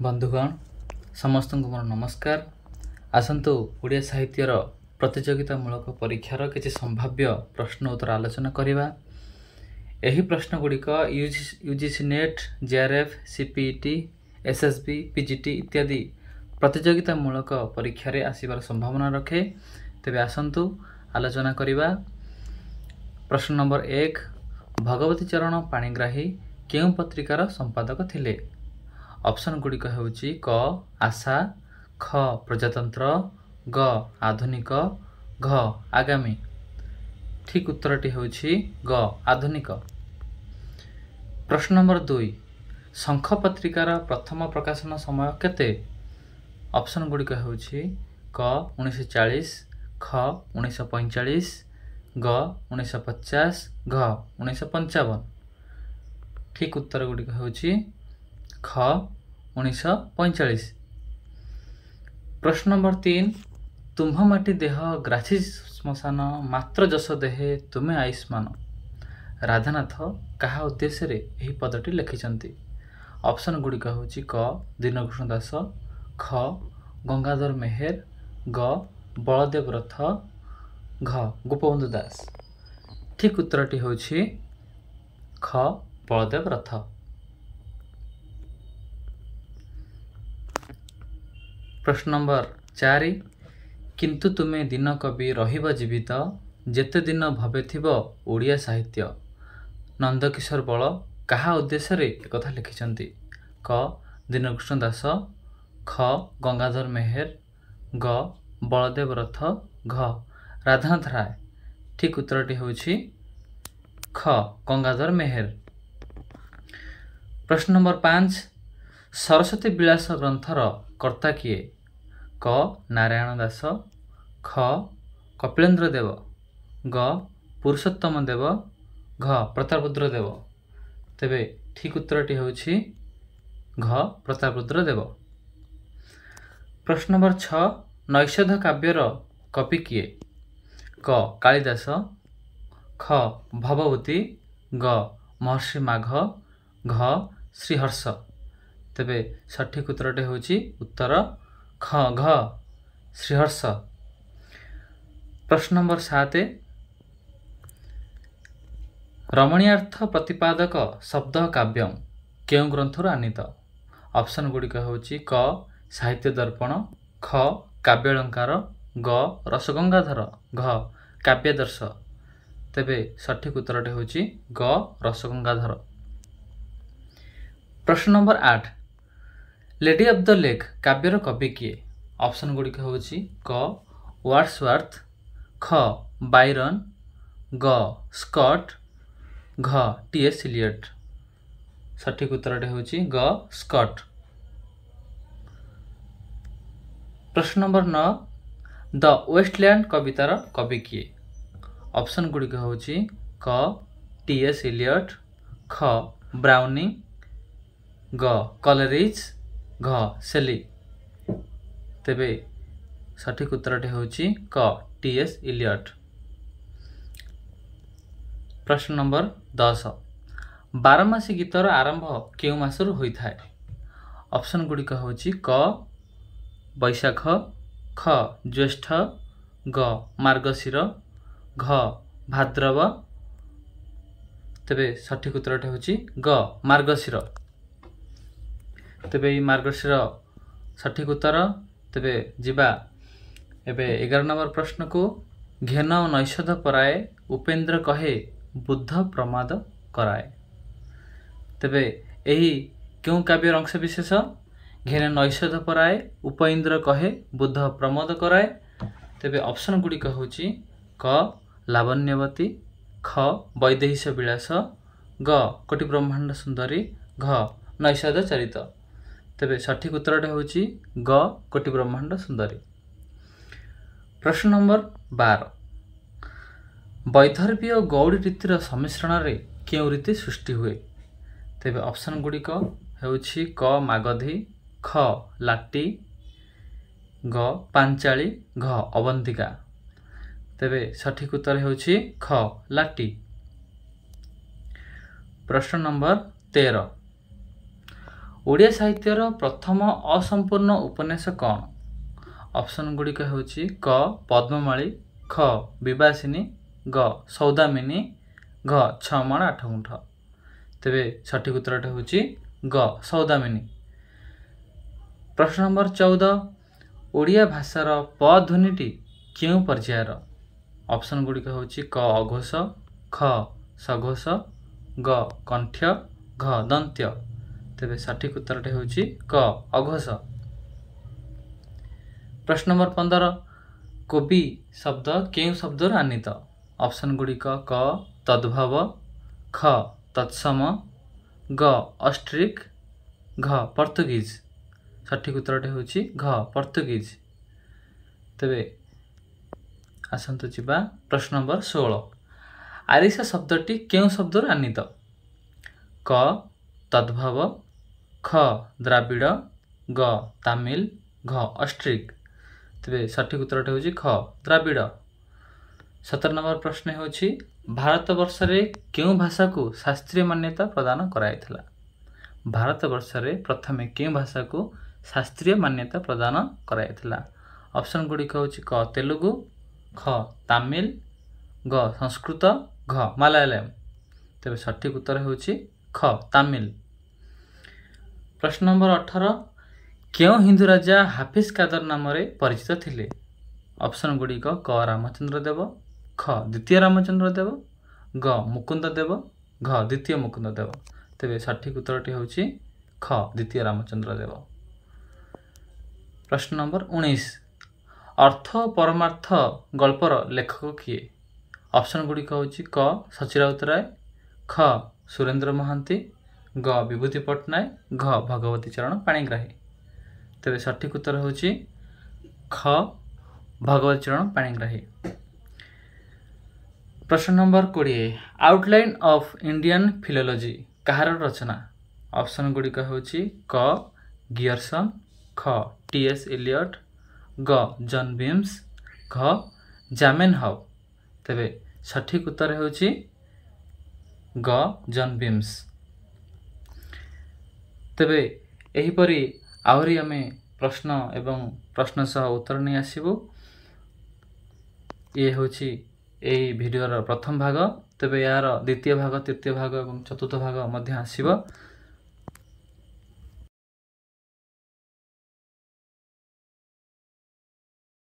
ବନ୍ଧୁଗଣ, ସମସ୍ତଙ୍କୁ ମୋର ନମସ୍କାର। ଆସନ୍ତୁ ଓଡ଼ିଆ ସାହିତ୍ୟର ପ୍ରତିଯୋଗିତାମୂଳକ ପରୀକ୍ଷାର କିଛି ସମ୍ଭାବ୍ୟ ପ୍ରଶ୍ନ ଉତ୍ତର ଆଲୋଚନା କରିବା। ଏହି ପ୍ରଶ୍ନଗୁଡ଼ିକ UGC NET, JRF, CPET, SSB, PGT ଇତ୍ୟାଦି ପ୍ରତିଯୋଗିତାମୂଳକ ପରୀକ୍ଷାରେ ଆସିବାର ସମ୍ଭାବନା ରଖେ। ତେବେ ଆସନ୍ତୁ ଆଲୋଚନା କରିବା। ପ୍ରଶ୍ନ ନମ୍ବର 1, ଭଗବତୀ ଚରଣ ପାଣିଗ୍ରାହୀ କେଉଁ ପତ୍ରିକାର ସମ୍ପାଦକ ଥିଲେ? ଅପସନ୍ ଗୁଡ଼ିକ ହେଉଛି କ ଆଶା, ଖ ପ୍ରଜାତନ୍ତ୍ର, ଗ ଆଧୁନିକ, ଘ ଆଗାମୀ। ଠିକ୍ ଉତ୍ତରଟି ହେଉଛି ଗ ଆଧୁନିକ। ପ୍ରଶ୍ନ ନମ୍ବର 2, ଶଙ୍ଖ ପତ୍ରିକାର ପ୍ରଥମ ପ୍ରକାଶନ ସମୟ କେତେ? ଅପସନ୍ ଗୁଡ଼ିକ ହେଉଛି କ 1940, ଖ 1945, ଗ 1950, ଘ 1955। ଠିକ୍ ଉତ୍ତର ଗୁଡ଼ିକ ହେଉଛି ଖ 1945। ପ୍ରଶ୍ନ ନମ୍ବର 3, ତୁମ୍ଭ ମାଟି ଦେହ ଗ୍ରାସୀ ଶ୍ମଶାନ, ମାତ୍ର ଯଶ ଦେହେ ତୁମେ ଆୟୁଷ୍ମାନ। ରାଧାନାଥ କାହା ଉଦ୍ଦେଶ୍ୟରେ ଏହି ପଦଟି ଲେଖିଛନ୍ତି? ଅପସନ୍ ଗୁଡ଼ିକ ହେଉଛି କ ଦୀନକୃଷ୍ଣ ଦାସ, ଖ ଗଙ୍ଗାଧର ମେହେର, ଗ ବଳଦେବ ରଥ, ଘ ଗୋପବନ୍ଧୁ ଦାସ। ଠିକ୍ ଉତ୍ତରଟି ହେଉଛି ଖ ବଳଦେବ ରଥ। ପ୍ରଶ୍ନ ନମ୍ବର 4, କିନ୍ତୁ ତୁମେ ଦିନ କବି ରହିବ ଜୀବିତ, ଯେତେ ଦିନ ଭବେ ଥିବ ଓଡ଼ିଆ ସାହିତ୍ୟ। ନନ୍ଦକିଶୋର ବଳ କାହା ଉଦ୍ଦେଶ୍ୟରେ ଏକଥା ଲେଖିଛନ୍ତି? କ ଦୀନକୃଷ୍ଣ ଦାସ, ଖ ଗଙ୍ଗାଧର ମେହେର, ଗ ବଳଦେବ ରଥ, ଘ ରାଧାନାଥ ରାୟ। ଠିକ୍ ଉତ୍ତରଟି ହେଉଛି ଖ ଗଙ୍ଗାଧର ମେହେର। ପ୍ରଶ୍ନ ନମ୍ବର 5, ସରସ୍ୱତୀ ବିଳାସ ଗ୍ରନ୍ଥର କର୍ତ୍ତା କିଏ? କ ନାରାୟଣ ଦାସ, ଖ କପିଳେନ୍ଦ୍ର ଦେବ, ଗ ପୁରୁଷୋତ୍ତମ ଦେବ, ଘ ପ୍ରତାପରୁଦ୍ର ଦେବ। ତେବେ ଠିକ୍ ଉତ୍ତରଟି ହେଉଛି ଘ ପ୍ରତାପରୁଦ୍ର ଦେବ। ପ୍ରଶ୍ନ ନମ୍ବର 6, ନୈଷଧ କାବ୍ୟର କବି କିଏ? କ କାଳିଦାସ, ଖ ଭବଭୂତି, ଗ ମହର୍ଷି ମାଘ, ଘ ଶ୍ରୀହର୍ଷ। ତେବେ ସଠିକ୍ ଉତ୍ତରଟି ହେଉଛି ଉତ୍ତର ଖ ଘ ଶ୍ରୀହର୍ଷ। ପ୍ରଶ୍ନ ନମ୍ବର 7, ରମଣୀୟାର୍ଥ ପ୍ରତିପାଦକ ଶବ୍ଦ କାବ୍ୟಂ କେଉଁ ଗ୍ରନ୍ଥରୁ ଆନିତ? ଅପସନ୍ ଗୁଡ଼ିକ ହେଉଛି କ ସାହିତ୍ୟ ଦର୍ପଣ, ଖ କାବ୍ୟାଳଙ୍କାର, ଗ ରସଗଙ୍ଗାଧର, ଘ କାବ୍ୟାଦର୍ଶ। ତେବେ ସଠିକ୍ ଉତ୍ତରଟି ହେଉଛି ଗ ରସଗଙ୍ଗାଧର। ପ୍ରଶ୍ନ number 8, lady of the lake କାବ୍ୟର କବି କିଏ? ଅପସନ୍ ଗୁଡ଼ିକ ହେଉଛି କ ୱାର୍ଡସୱାର୍ଥ, ଖ ବାଇରନ୍, ଗ ସ୍କଟ୍, ଘ ଟି ଏସ୍ ଇଲିୟଟ୍। ସଠିକ୍ ଉତ୍ତରଟି ହେଉଛି ଗ ସ୍କଟ୍। ପ୍ରଶ୍ନ ନମ୍ବର 9, ଦ ୱେଷ୍ଟଲ୍ୟାଣ୍ଡ କବିତାର କବି କିଏ? ଅପସନ୍ ଗୁଡ଼ିକ ହେଉଛି କ ଟି ଏସ୍ ଇଲିୟଟ୍, ଖ ବ୍ରାଉନିଂ, ଗ କଲେରିଜ୍, ଘ ସେଲି। ତେବେ ସଠିକ୍ ଉତ୍ତରଟି ହେଉଛି କ ଟି ଏସ୍ ଇଲିୟଟ୍। ପ୍ରଶ୍ନ ନମ୍ବର 10, ବାରମାସୀ ଗୀତର ଆରମ୍ଭ କେଉଁ ମାସରୁ ହୋଇଥାଏ? ଅପସନ୍ ଗୁଡ଼ିକ ହେଉଛି କ ବୈଶାଖ, ଖ ଜ୍ୟେଷ୍ଠ, ଗ ମାର୍ଗଶିର, ଘ ଭାଦ୍ରବ। ତେବେ ସଠିକ୍ ଉତ୍ତରଟି ହେଉଛି ଗ ମାର୍ଗଶିର। ତେବେ ଏଇ ମାର୍ଗଶିର ସଠିକ୍ ଉତ୍ତର। ତେବେ ଯିବା ଏବେ 11 ନମ୍ବର ପ୍ରଶ୍ନକୁ। ଘେନ ନୈଷଧ ପରାଏ, ଉପେନ୍ଦ୍ର କହେ ବୁଦ୍ଧ ପ୍ରମାଦ କରାଏ। ତେବେ ଏହି କେଉଁ କାବ୍ୟର ଅଂଶ ବିଶେଷ? ଘେନ ନୈଷଧ ପରାଏ, ଉପଇନ୍ଦ୍ର କହେ ବୁଦ୍ଧ ପ୍ରମୋଦ କରାଏ। ତେବେ ଅପସନ୍ ଗୁଡ଼ିକ ହେଉଛି କ ଲାବଣ୍ୟବତୀ, ଖ ବୈଦେହୀଶ ବିଳାସ, ଗ କୋଟି ବ୍ରହ୍ମାଣ୍ଡ ସୁନ୍ଦରୀ, ଘ ନୈଷଧ ଚରିତ। ତେବେ ସଠିକ୍ ଉତ୍ତରଟା ହେଉଛି ଗ କୋଟି ବ୍ରହ୍ମାଣ୍ଡ ସୁନ୍ଦରୀ। ପ୍ରଶ୍ନ ନମ୍ବର 12, ବୈଦର୍ଭୀ ଓ ଗୌଡ଼ୀ ରୀତିର ସମ୍ମିଶ୍ରଣରେ କେଉଁ ରୀତି ସୃଷ୍ଟି ହୁଏ? ତେବେ ଅପସନ୍ ଗୁଡ଼ିକ ହେଉଛି କ ମାଗଧୀ, ଖ ଲାଟି, ଗ ପାଞ୍ଚାଳି, ଘ ଅବନ୍ତିକା। ତେବେ ସଠିକ୍ ଉତ୍ତର ହେଉଛି ଖ ଲାଟି। ପ୍ରଶ୍ନ ନମ୍ବର 13, ଓଡ଼ିଆ ସାହିତ୍ୟର ପ୍ରଥମ ଅସମ୍ପୂର୍ଣ୍ଣ ଉପନ୍ୟାସ କ'ଣ? ଅପସନ୍ ଗୁଡ଼ିକ ହେଉଛି କ ପଦ୍ମମାଳୀ, ଖ ବିବାସିନୀ, ଗ ସୌଦାମିନୀ, ଘ 6 ମାଣ 8 ଗୁଣ୍ଠ। ତେବେ ସଠିକ୍ ଉତ୍ତରଟି ହେଉଛି ଗ ସୌଦାମିନୀ। ପ୍ରଶ୍ନ ନମ୍ବର 14, ଓଡ଼ିଆ ଭାଷାର ପ ଧ୍ୱନିଟି କେଉଁ ପର୍ଯ୍ୟାୟର? ଅପସନ୍ ଗୁଡ଼ିକ ହେଉଛି କ ଅଘୋଷ, ଖ ସଘୋଷ, ଗ କଣ୍ଠ୍ୟ, ଘ ଦନ୍ତ୍ୟ। ତେବେ ସଠିକ୍ ଉତ୍ତରଟି ହେଉଛି କ ଅଘୋଷ। ପ୍ରଶ୍ନ ନମ୍ବର 15, କୋବି ଶବ୍ଦ କେଉଁ ଶବ୍ଦରୁ ଆନିତ? ଅପସନ୍ ଗୁଡ଼ିକ କ ତଦ୍ଭବ, ଖ ତତ୍ସମ, ଗ ଅଷ୍ଟ୍ରିକ୍, ଘ ପର୍ତ୍ତୁଗୀଜ। ସଠିକ୍ ଉତ୍ତରଟି ହେଉଛି ଘ ପର୍ତ୍ତୁଗୀଜ। ତେବେ ଆସନ୍ତୁ ଯିବା ପ୍ରଶ୍ନ ନମ୍ବର 16, ଆରିସା ଶବ୍ଦଟି କେଉଁ ଶବ୍ଦରୁ ଆନିତ? କ ତଦ୍ଭବ, ଖ ଦ୍ରାବିଡ଼, ଗ ତାମିଲ, ଘ ଅଷ୍ଟ୍ରିକ୍। ତେବେ ସଠିକ୍ ଉତ୍ତରଟି ହେଉଛି ଖ ଦ୍ରାବିଡ଼। 17 ନମ୍ବର ପ୍ରଶ୍ନ ହେଉଛି, ଭାରତବର୍ଷରେ କେଉଁ ଭାଷାକୁ ଶାସ୍ତ୍ରୀୟ ମାନ୍ୟତା ପ୍ରଦାନ କରାଯାଇଥିଲା? ଭାରତବର୍ଷରେ ପ୍ରଥମେ କେଉଁ ଭାଷାକୁ ଶାସ୍ତ୍ରୀୟ ମାନ୍ୟତା ପ୍ରଦାନ କରାଯାଇଥିଲା? ଅପସନ୍ ଗୁଡ଼ିକ ହେଉଛି କ ତେଲୁଗୁ, ଖ ତାମିଲ, ଗ ସଂସ୍କୃତ, ଘ ମାଲାୟାଲମ। ତେବେ ସଠିକ୍ ଉତ୍ତର ହେଉଛି ଖ ତାମିଲ। ପ୍ରଶ୍ନ ନମ୍ବର 18, କେଉଁ ହିନ୍ଦୁ ରାଜା ହାଫିଜ କାଦର ନାମରେ ପରିଚିତ ଥିଲେ? ଅପସନ୍ ଗୁଡ଼ିକ କ ରାମଚନ୍ଦ୍ର ଦେବ, ଖ ଦ୍ୱିତୀୟ ରାମଚନ୍ଦ୍ର ଦେବ, ଗ ମୁକୁନ୍ଦ ଦେବ, ଘ ଦ୍ୱିତୀୟ ମୁକୁନ୍ଦ ଦେବ। ତେବେ ସଠିକ୍ ଉତ୍ତରଟି ହେଉଛି ଖ ଦ୍ୱିତୀୟ ରାମଚନ୍ଦ୍ର ଦେବ। ପ୍ରଶ୍ନ ନମ୍ବର 19, ଅର୍ଥ ପରମାର୍ଥ ଗଳ୍ପର ଲେଖକ କିଏ? ଅପସନ୍ ଗୁଡ଼ିକ ହେଉଛି କ ସଚି ରାଉତରାୟ, ଖ ସୁରେନ୍ଦ୍ର ମହାନ୍ତି, ଗ ବିଭୂତି ପଟ୍ଟନାୟକ, ଘ ଭଗବତୀ ଚରଣ ପାଣିଗ୍ରାହୀ। ତେବେ ସଠିକ୍ ଉତ୍ତର ହେଉଛି ଖ ଭଗବତୀ ଚରଣ ପାଣିଗ୍ରାହୀ। ପ୍ରଶ୍ନ number 20, outline of Indian philology କାହାର ରଚନା? ଅପସନ୍ ଗୁଡ଼ିକ ହେଉଛି କ ଗିୟର୍ସନ୍, ଖ ଟି ଏସ୍ ଇଲିୟଟ୍, ଗ ଜନ୍ ବିମ୍ସ, ଘ ଜାମେନ୍ ହବ୍। ତେବେ ସଠିକ୍ ଉତ୍ତର ହେଉଛି ଗ ଜନ୍ ବିମ୍ସ। ତେବେ ଏହିପରି ଆହୁରି ଆମେ ପ୍ରଶ୍ନ ଏବଂ ପ୍ରଶ୍ନ ସହ ଉତ୍ତର ନେଇ ଆସିବୁ। ଇଏ ହେଉଛି ଏହି ଭିଡ଼ିଓର ପ୍ରଥମ ଭାଗ। ତେବେ ଏହାର ଦ୍ୱିତୀୟ ଭାଗ, ତୃତୀୟ ଭାଗ ଏବଂ ଚତୁର୍ଥ ଭାଗ ମଧ୍ୟ ଆସିବ।